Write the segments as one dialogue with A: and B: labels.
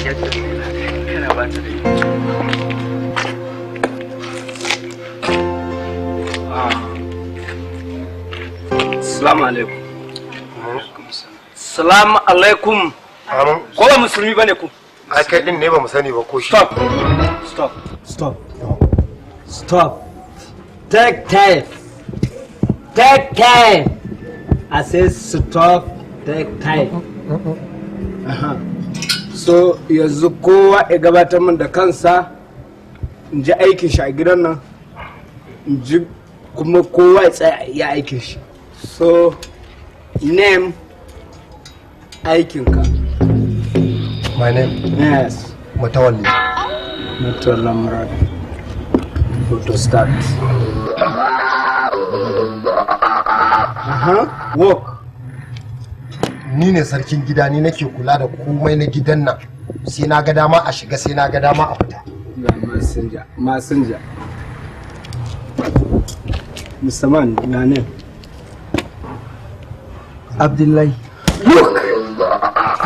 A: Yadda kana ba ta da. Assalamu alaikum. Assalamu alaikum. Ko ba musulmi bane ku?
B: Ai kai din ne ba mu sani ba ko shi.
A: Stop. Stop. Stop. Stop. Take time. Take time. I say stop. Take time. So yanzu kowa ya gabatar min da kansa, in ji aikin shi a gidan nan, in ji kuma kowa ya tsaya ya aikin shi. So name aikinka.
B: My name?
A: Yes.
B: Matawalli.
A: Matawalli Murad. Go to start. Work.
B: Ni ne sarkin gida, ni nake kula da komai na gidan nan. Sai na ga dama a shiga, sai na ga dama a fita.
A: Ga masinja, masinja. Mr. Man, your name?
C: Abdullahi.
A: Look!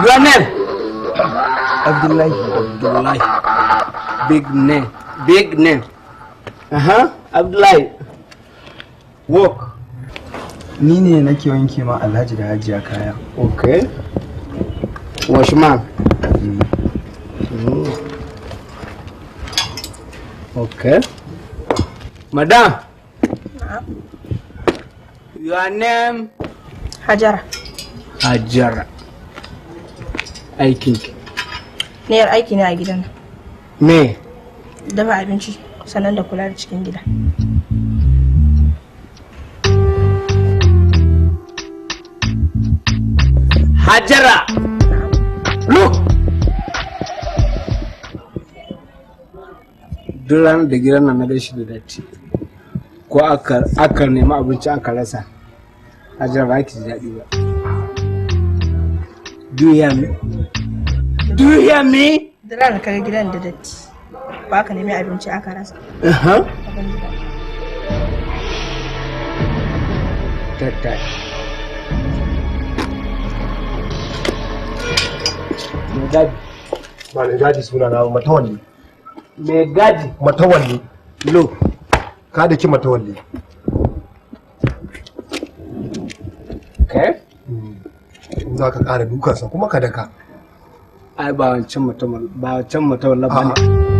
A: Your name?
C: Abdullahi.
A: Abdullahi. Big name. Big name. Abdullahi. Work.
C: Ni ne nake wanke ma Alhaji da Hajiya kaya.
A: Okay. Washman. Okay. Madam. Your name?
D: Hajara.
A: Hajara. Aikinki.
D: Ni yar aiki ne a gidan nan.
A: Me?
D: Dafa abinci sannan da kula da cikin gida.
A: Hajara! Look! Duk ranar da gidan nan na gaishe da datti, ko aka nemi abinci aka rasa, Hajara ba ki ji daɗi ba. Do you hear me? Do you hear me?
D: Duk ranar kaga gidan da datti, ko aka nemi abinci aka rasa.
A: Tattai. Mai gadi.
B: Ba mai gadi suna na Matawalli.
A: Mai gadi.
B: Matawalli.
A: Look.
B: Ka daki Matawalli.
A: Okay.
B: In za ka ƙara dukansa kuma ka daka.
A: Ai ba wancan mutum ba wancan mutum ba ne.